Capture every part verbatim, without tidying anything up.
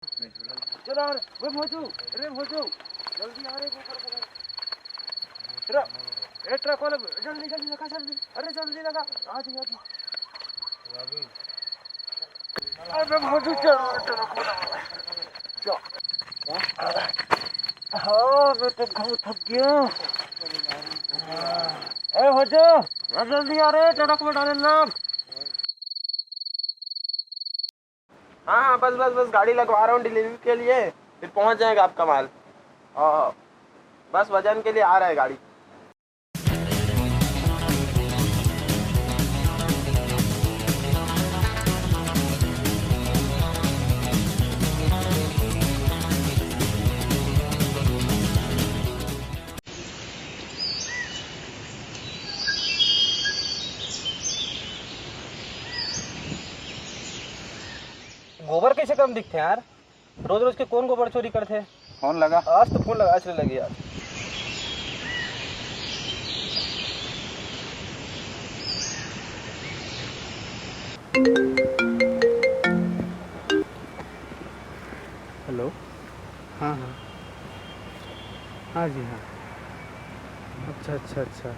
चलो यार, वे भोजू, अरे भोजू, जल्दी आ रे, गोबर वाला। रे, ए ट्रक वाला, जल्दी, जल्दी लगा, जल्दी। अरे जल्दी लगा, आ जा, आ जा। अरे भोजू, चल, ट्रक वाला। चल। हाँ, मैं तो बहुत थक गया। ए भोजू, जल्दी आ रे, ट्रक में डाले लोग। हाँ, हाँ, बस, बस, बस, गाड़ी लगवा रहा हूँ डिलीवरी के लिए, फिर पहुँच जाएगा आपका माल। हाँ, बस वजन के लिए आ रहा है गाड़ी। गोबर कैसे कम दिखते हैं यार? रोज रोज के कौन गोबर चोरी करथे? फोन लगा। आज तो फोन लगा, आज ले लगी यार। हेलो। हाँ, हाँ। हाँ जी, हाँ। अच्छा, अच्छा, अच्छा।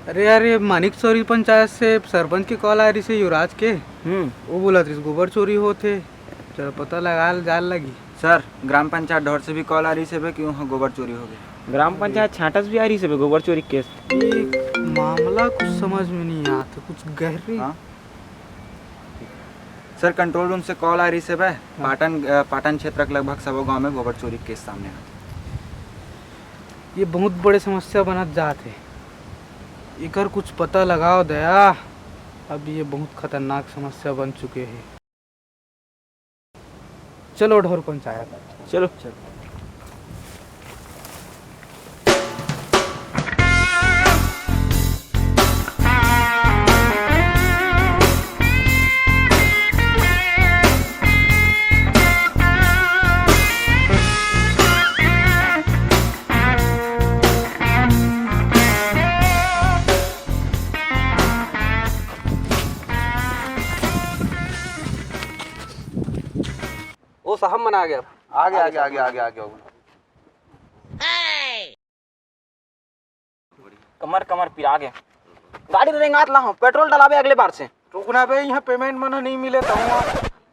अरे यार, ये मानिक चौरी पंचायत से सरपंच के कॉल आ रही से, युवराज के। हम्म। वो बोला रहिस गोबर चोरी होथे, चलो पता लगा जाल लगी। सर, ग्राम पंचायत ढोर से भी कॉल आ रही से बे कि वहाँ गोबर चोरी हो गई। ग्राम पंचायत छाटस भी आ रही से बे गोबर चोरी केस। ये मामला कुछ समझ में नहीं आता, कुछ गहरी। हाँ। सर, कंट्रोल रूम से कॉल आ रही से बे। हाँ। पाटन, अ, पाटन क्षेत्र के लगभग सबो गांव में गोबर चोरी केस सामने आथे। ये बहुत बड़े समस्या बनत जात हे, एकर कुछ पता लगाओ दया। अब ये बहुत खतरनाक समस्या बन चुके हे। चलो ढोर पंचायत। चलो। चलो। ओ साहब मन आ गया। आगे, आगे, आगे, आगे, आगे, आगे। कमर, कमर पिरा गे। गाड़ी तो रेंगात ला हूँ, पेट्रोल डलावे अगले बार से। रुकना बे, यहाँ पेमेंट मन नहीं मिले तो हुआ।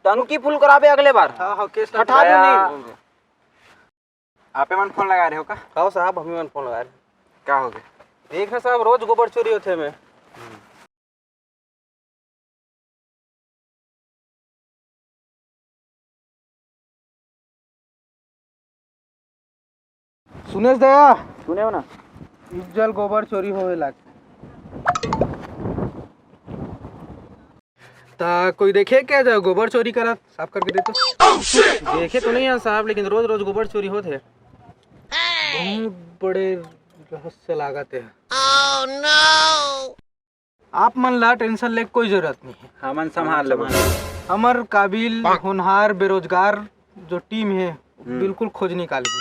टंकी फुल करावे अगले बार। हाँ, हाँ, केस ठठा दो नहीं। आपे मन फोन लगा रहे हो का? हाँ साहब, हम ही मन फोन लगा रहे। क्या हो गया? देख ना साहब, रोज गोबर चोरी होते में। सुनेश दया। सुने हो ना? इज्जल गोबर चोरी होवे लाग। ता कोई देखे क्या जा गोबर चोरी करत? साफ करके दे तो। देखे तो नहीं है साहब, लेकिन रोज रोज गोबर चोरी होत है। बहुत बड़े रहस्य लागत है। आप मन ला टेंशन ले कोई जरूरत नहीं है। हमन संभाल लेबो। हमर काबिल, होनहार, बेरोजगार जो टीम है, हम्म। बिल्कुल खोज निकालही।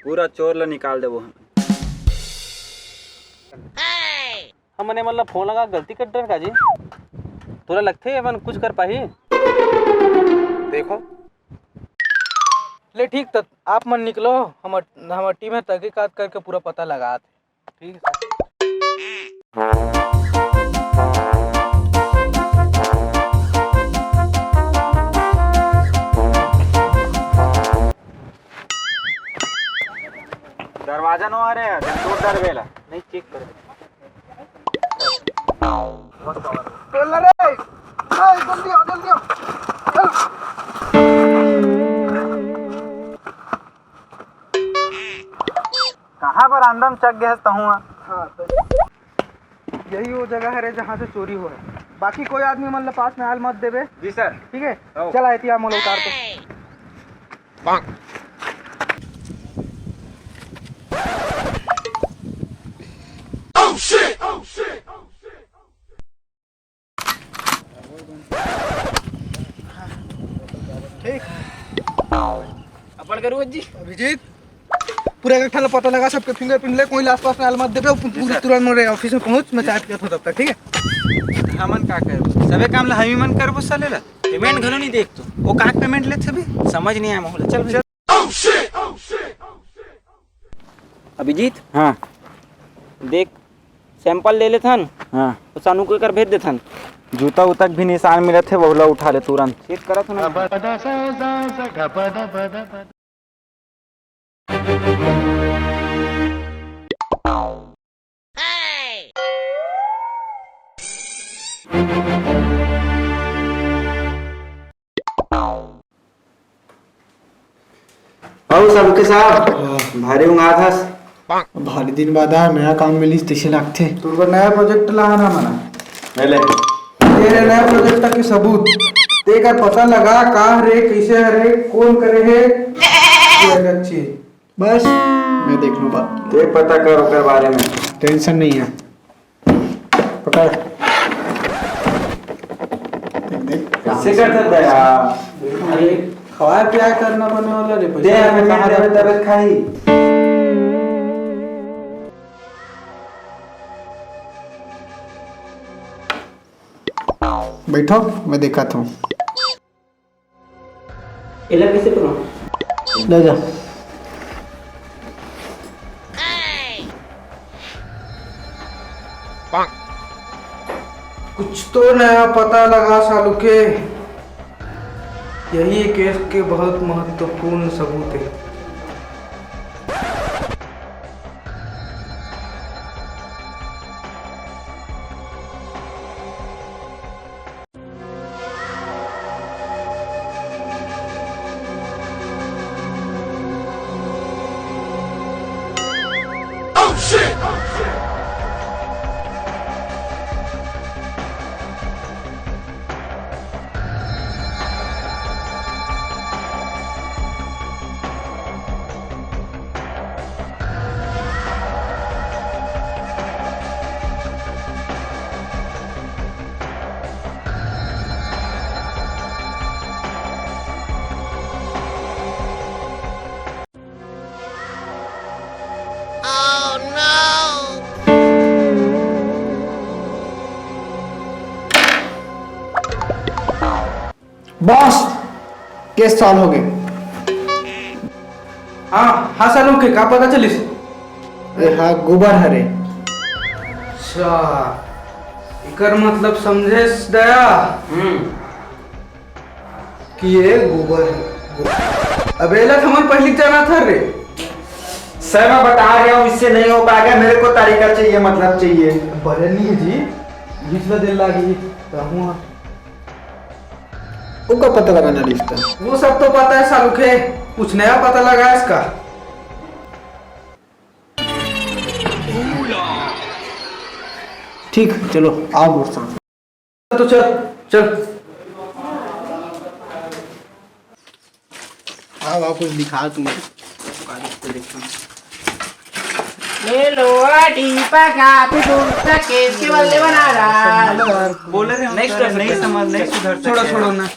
पूरा चोर ला निकाल देबो हम। हमन एमन ला फोन लगा गलती कर डर का जी? तोला लगथे एमन कुछ कर पाही? देखो। ले ठीक, त आप मन निकलो, हमर, हमर टीम है तहकीकात करके पूरा पता लगात। ठीक है सर। दरवाजा नो आ रहे हैं, दूर दरवेला। नहीं, चेक कर। पेल रे। ए, जल्दी आ, जल्दी आ। चल। कहाँ बरामदा में चक गए हस तहुआ? हाँ, तो यही वो जगह है रे, जहाँ से चोरी हो है। बाकी कोई आदमी मन ला पास में आल मत देबे। जी सर। ठीक है? हो। चला, एतिया मोला उतार तो। ठीक। अपन करू जी। अभिजीत, पूरा एक ठन ला पता लगा, सबके फिंगरप्रिंट ले, कोई ला आसपास में आल मत देबे, पू-, जी पूरी सर। तुरंत मेरे ऑफिस में पहुंच, मैं चाय पीता हूँ तब तक, ठीक है? हमन का करबो? सबे काम ला हम ही मन करबो साले ला। पेमेंट घलो नहीं देख तू। वो कहाँ के पेमेंट लेथे बे? समझ नहीं आया मोला। चल बे। अभिजीत, हाँ। देख, सैंपल ले लेथन, हाँ। तो सानू के कर भेज देथन। जूता उता के भी निशान मिलत हे, वहू ला उठा ले तुरंत। चेक करत हन। अउ सालुके साहब, हाँ। भारी उंघात हस। भारी दिन बाद आ, नया काम मिलिस, तइसे लागथे। तोर बर नया प्रोजेक्ट लाना मना। ले ले। ये रे नया प्रोजेक्ट के सबूत। तेकर पता लगा, का हरे, कइसे हरे, कोन करे हे, ये अलग चीज। बस, मैं देख लूँ बात। ते पता कर ओकर बारे में। टेंशन नहीं है। पकड़। देख, देख। कैसे कर सकता है यार? अरे, खवाए पियाए करना बने वाला रे, पैसा दे, हमें कहाँ देवे, तबे खाई। बैठो, मैं दिखाता हूँ। एला कैसे करो? ले जा। कुछ तो नया पता लगा सालुके। यही केस के बहुत महत्वपूर्ण सबूत है। बॉस, केस सॉल्व हो गए। हाँ, हाँ सालुके, का पता चलिस? ये हा गोबर हरे। अच्छा, एकर मतलब समझे दया? हम्म। कि ये गोबर है। अबे एला तो हमन पहली जाना था रे। सर, मैं बता रहा हूँ, इससे नहीं हो पाएगा। मेरे को तरीका चाहिए, मतलब चाहिए। बने नहीं है जी, बीच में देर लागी। रहूँ हाँ। ओका पता लगाना रिश्ता। वो सब तो पता है सालुके, कुछ नया पता लगा इसका। ठीक, चलो, आओ मोर साथ। तो चल, चल। आओ, आओ, कुछ दिखा तुम्हें। ले लो, आटी पका, तू दूर तक के, के बल्ले बना रहा। बोले रे, नेक्स्ट नहीं समझ, नेक्स्ट उधर से छोड़ो, छोड़ो ना।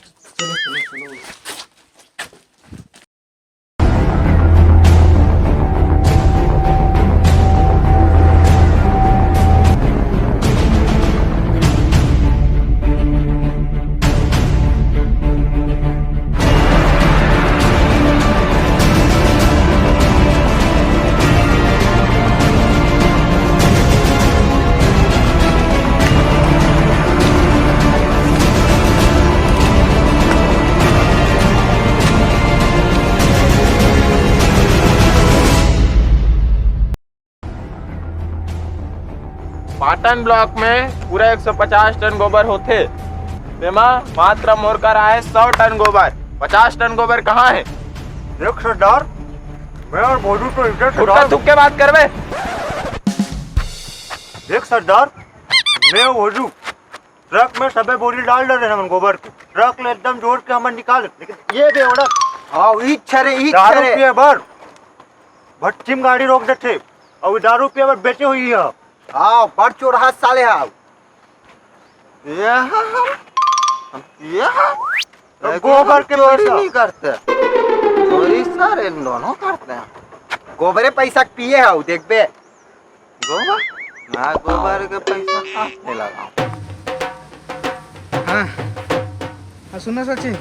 पाटन ब्लॉक में पूरा एक सौ पचास टन गोबर होथे, तेमा मात्र मोर कर आए सौ टन गोबर। पचास टन गोबर कहाँ है? देख सरदार, मैं और भोजू तो इधर से गुटखा थूक के बात करबे। देख सरदार, मैं और भोजू ट्रक में सबे बोरी डाल डरे हमन गोबर के। ट्रक ले एकदम जोर के हमन निकाल, लेकिन ये बेवड़ा हाँ, इच्छा रे, इच्छा दारू रे। पिए बर भट्टी में गाड़ी रोक देथे, अउ दारू पिए बर बेचे हुई है। हाँ, बड़ चोरहा साले हा। ये हा, हम, ये हा। तो लेकिन गोबर हम के चोरी पैसा। नहीं करते। चोरी सर इन दोनों करते हैं। गोबरे पैसा के पिए हा, देखबे। गोबर? मैं गोबर के पैसा हाथ नहीं लगाऊं। हाँ। हाँ, सुन ना सचिन,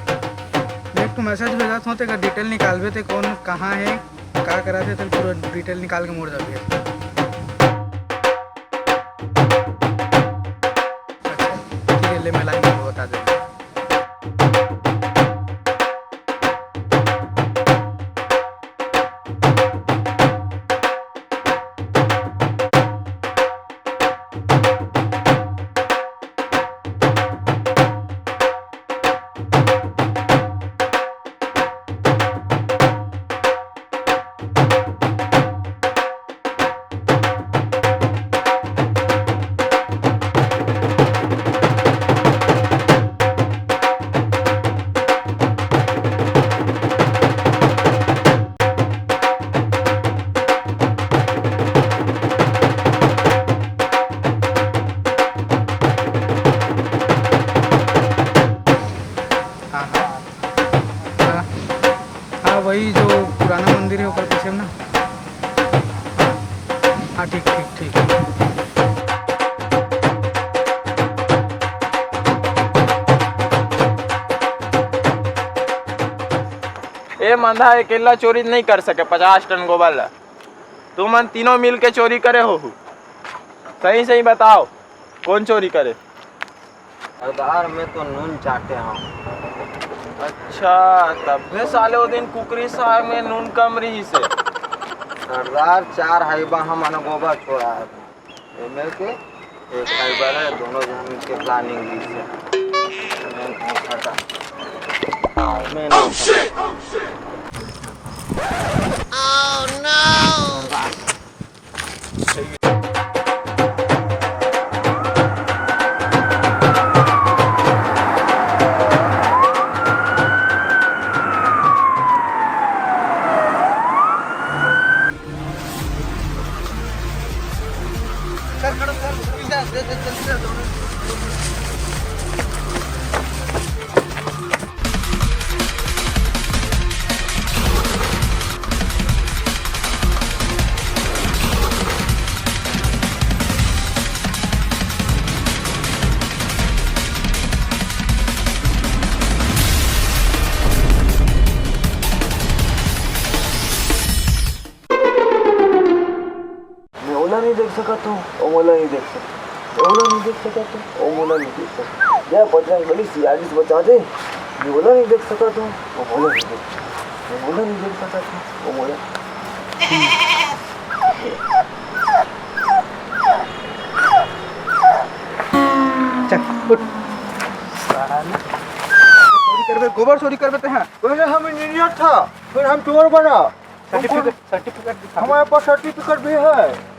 मैं एक ठो मैसेज भेजत हूँ, तेकर डिटेल निकालबे, ते कौन कहाँ है, का करत है, तेकर पूरा डिटेल निकाल के मोर जाबे। अच्छा, ठीक है, ले, मैं लाइन में बता देता हूँ। हाँ, हाँ। हाँ, हाँ, वही जो पुराना मंदिर है, ओकर पीछे में ना। हाँ, ठीक, ठीक, ठीक। ए मंदा अकेला चोरी नहीं कर सके पचास टन गोबर ला। तुमन तीनों मिल के चोरी करे हो। सही सही बताओ, कौन चोरी करे? सरदार, मैं तो नून चाटे हूँ। अच्छा, तभे साले वो दिन कुकरी साग में नून कम रही से। सरदार, चार हाइबा हमन गोबर छोड़ा है, एमे के एक हाइबा है, दोनों जन के प्लानिंग रही से। मैं नहीं खाता। मैं नहीं खाता। मैं ओला नहीं देख सकत हूँ, ओ मोला नहीं देख सकत, ओला नहीं देख सकत हूँ, ओ मोला नहीं देख सकत। या बजरंग बली सियालिस बचा दे। मैं ओला नहीं देख सकत हूँ, ओ मोला नहीं देख, मैं ओला नहीं देख सकत हूँ, ओ मोला। चल, उठ। साला। चोरी करबे, गोबर चोरी करबे ते, हाँ। पहले हम इंजीनियर था, फिर हम चोर बना। सर्टिफिकेट, सर्टिफिकेट दिखा। हमारे पास सर्टिफिकेट भी है।